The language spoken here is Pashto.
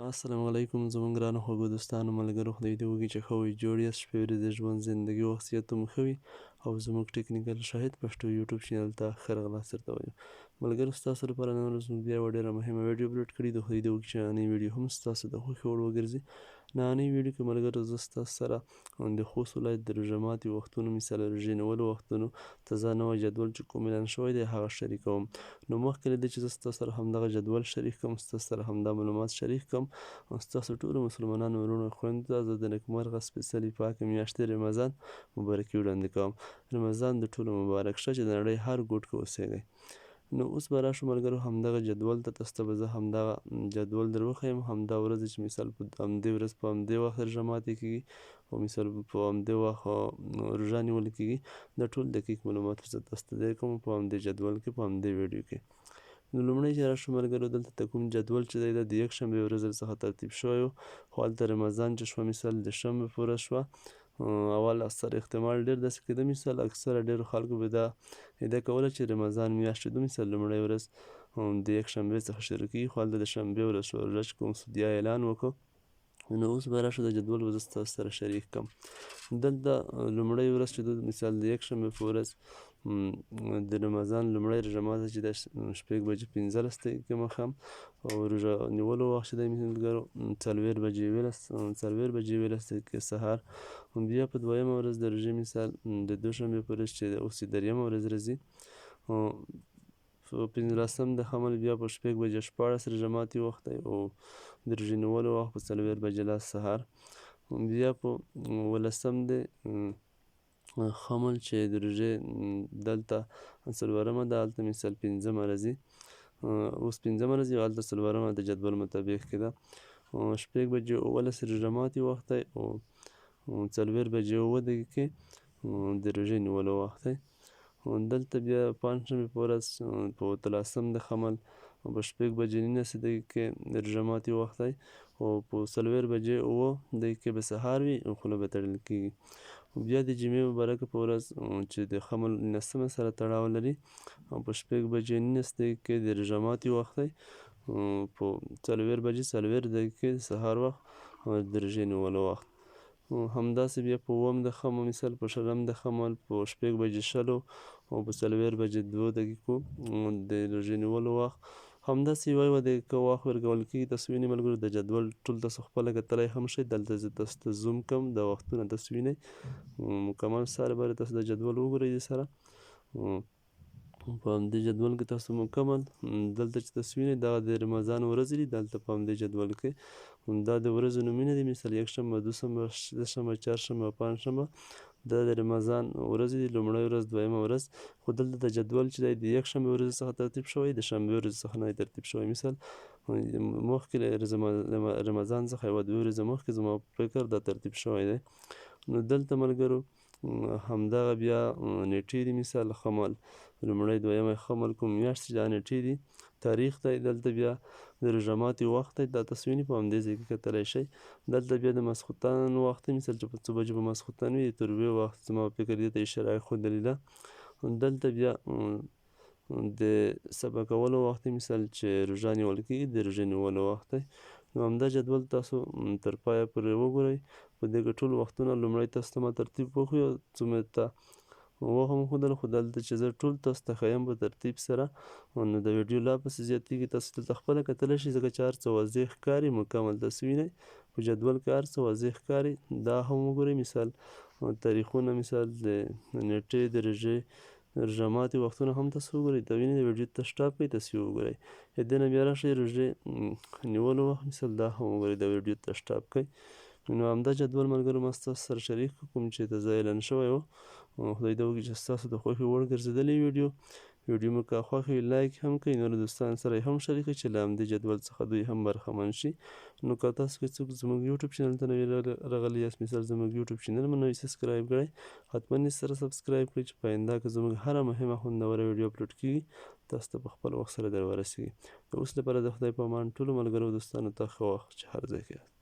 السلام علیکم زموږ ګرانو خوږو دوستانو ملګرو، خدای دې وکړي چې ښه وئ، جوړ یاست، شپې ورځې ژوند زندګي وخت صحت مو ښه وي او زموږ ټیکنیکل شاهد پښتو یوټیوب چینل ته ښه راغلاست درته وایو. ملګرو ستاسو لپاره نن ورځ موږ بیا یوه ډېره مهمه ویډیو اپلوډ کړې ده، خدای دې وکړي چې نننۍ ویډیو هم ستاسو د خوښې وړ وګرځي. نننۍ ویډیو کې ملګرو زه ستاسو سره د خوست ولایت د روژه ماتي وختونو مثال روژې نیولو وختونو تازه نوی جدول چې کوم اعلان شوی دی هغه شریکوم. نو مخکې له دې چې زه ستاسو سره همدغه جدول شریک کړم، ستاسو سره همدا معلومات شریک کړم، ستاسو ټولو مسلمانانو وروڼو خویندو ته زه د نیکمرغه سپېڅلي پاکې میاشتې رمضان مبارکي وړاندې کوم. رمضان د ټولو مبارک شه چې د نړۍ هر ګوټ کې اوسېږئ. نو اوس به راشو ملګرو همدغه جدول ته، تاسو ته به زه همدغه جدول در وښیم، همدا ورځ چې مثال په همدې ورځ په همدې وخت روژه ماتې کېږي او مثال په همدې وخت روژه نیول کېږي، دا ټول دقیق معلومات زه تاسو ته درکوم په همدې جدول کې په همدې ویډیو کې. نو لومړی چې راشو ملګرو دلته ته کوم جدول چې دی دا د یکشنبې ورځې څخه ترتیب شوی و، خو هلته رمضان چې شوه مثال د شنبې په ورځ شوه. اول اکثر احتمال ډېر داسې کېده، مثال اکثره ډېرو خلکو به دا ادعا کوله چې رمضان میاشت چې ده مثال لومړۍ ورځ د یکشنبې څخه شروع کېږي، خو هلته د شنبې ورځ شوه، روژه چې کوم سعودیا اعلان وکړو. نو اوس به راشو د جدول به زه ستاسو سره شریک کړم. دلته لومړۍ ورځ چې ده مثال د یکشنبې په ورځ د رمضان لومړۍ روژه ماته چې ده 6 بجې 15 دقیقې ماښام او روژه نیولو وخت چې دی ملګرو 4 بجې 11 دقیقې سهار. بیا په دویمه ورځ د روژې مثال د دوشنبې په ورځ چې اوس یې دریمه ورځ راځي په 15 د حمل بیا په 6 بجې 16 روژه ماتي وخت دی او د روژې نیولو وخت په 4 بجې 10 سهار. بیا په 17 د حمل چې د روژې دلته څلورمه ده، هلته مثال پنځمه راځي، اوس پنځمه راځي او هلته څلورمه د جدول مطابق کې ده. 6 بجې 17 روژه ماتي وخت دی او 4 بجې 7 دقیقې د روژې نیولو وخت دی. دلته بیا پنجشنبې په ورځ په 18 د حمل په 6 بجې 19 دقیقې د روژه ماتي وخت دی او په 4 بجې 7 دقیقې به سهار وي او خوله به تړل کېږي. بیا د جمعې مبارکه په ورځ چې د حمل 19 سره تړاو لري په 6 بجې 19 دقیقې د روژه ماتي وخت دی، په 4 بجې 4 دقیقې سهار وخت د روژې نیولو وخت. همداسې بیا په 7 د حمل مثال په 20 د حمل په 6 بجې 20 او په 4 بجې 2 دقیقو د روژې نیولو وخت. همداسې یوه یوه دقیقه وخت ورکول کېږي. تاسو وینئ ملګرو د جدول ټول تاسو خپله کتلی هم شئ، دلته زه تاسو ته زوم کوم دا وختونه تاسو وینئ مکمل سره باندې تاسو د جدول وګورئ دې سره. په همدې جدول کې تاسو مکمل دلته چې تاسو وینئ دا د رمضان ورځې دي، دلته په همدې جدول کې دا د ورځو نومونه دي، مثال یکشنبه، دوشنبه، سهشنبه، چهارشنبه، پنجشنبه، دا د رمضان ورځې دي، لومړۍ ورځ، دویمه ورځ. خو دلته د جدول چې دی د یکشنبې ورځې څخه ترتیب شوی، د شنبې ورځې څخه نه دی ترتیب شوی. مثال مخکې له رمضان څخه یوه دوه ورځې مخکې زما په فکر دا ترتیب شوی دی. نو دلته ملګرو همدغه بیا نیټې دي، مثال حمل لومړی، دویمه حمل کوم میاشت چې دا نیټې دي، تاریخ دی. دلته بیا د روژه ماتي وخت دی، دا تاسو وینئ په همدې ځای کې کتلی شئ. دلته بیا د ماسخوتن وخت دی، مثال چې په څو بجو به ماسخوتن وي، د تروې وخت زما په فکر دې ته اشاره ښودلې ده. دلته بیا د سبا کولو وخت دی، مثال چې روژه نیول کېږي د روژې نیولو وخت دی. نو همدا جدول تاسو تر پایه پورې وګورئ، په دې کې ټول وختونه لومړی تاسو ته ما ترتیب وښیو، څو مې ته وهم ښودل، خو دلته چې زه ټول تاسو ته ښیم په ترتیب سره نو د ویډیو لا پسې زیاتېږي. تاسو دلته خپله کتلی شئ ځکه چې هر څه واضح ښکاري، مکمل تاسو وینئ په جدول کې هر څه واضح ښکاري. دا هم وګورئ مثال تاریخونه، مثال د نیټې د روژې روژه ماتي وختونه هم تاسو وګورئ. دا وینئ د ویډیو ته سټاپ کړئ تاسو یې وګورئ. دې نه بیا راشئ روژې نیولو وخت مثال دا هم وګورئ، د ویډیو ته سټاپ کړئ. نو همدا جدول ملګرو ما ستاسو سره شریک کوم چې تازه اعلان شوی و. خدای دې وکړي چې ستاسو د خوښې وړ ګرځېدلې ویډیو مو که خوښ وي لایک هم کړئ، نورو دوستانو سره یې هم شریک کړئ چې له همدې جدول څخه دوی هم برخمن شي. نو که تاسو کې څوک زموږ یوټیوب چینل ته نوي راغلي یاست، مثال زموږ یوټیوب چینل مو نوی subscribe کړئ، حتما یې سره subscribe کړئ چې په آینده کې زموږ هره مهمه خوندوره ویډیو اپلوډ کېږي تاسو ته په خپل وخت سره در ورسېږي. د اوس لپاره د خدای په امان، ټولو ملګرو دوستانو ته ښه وخت چې هر ځای کې یاست.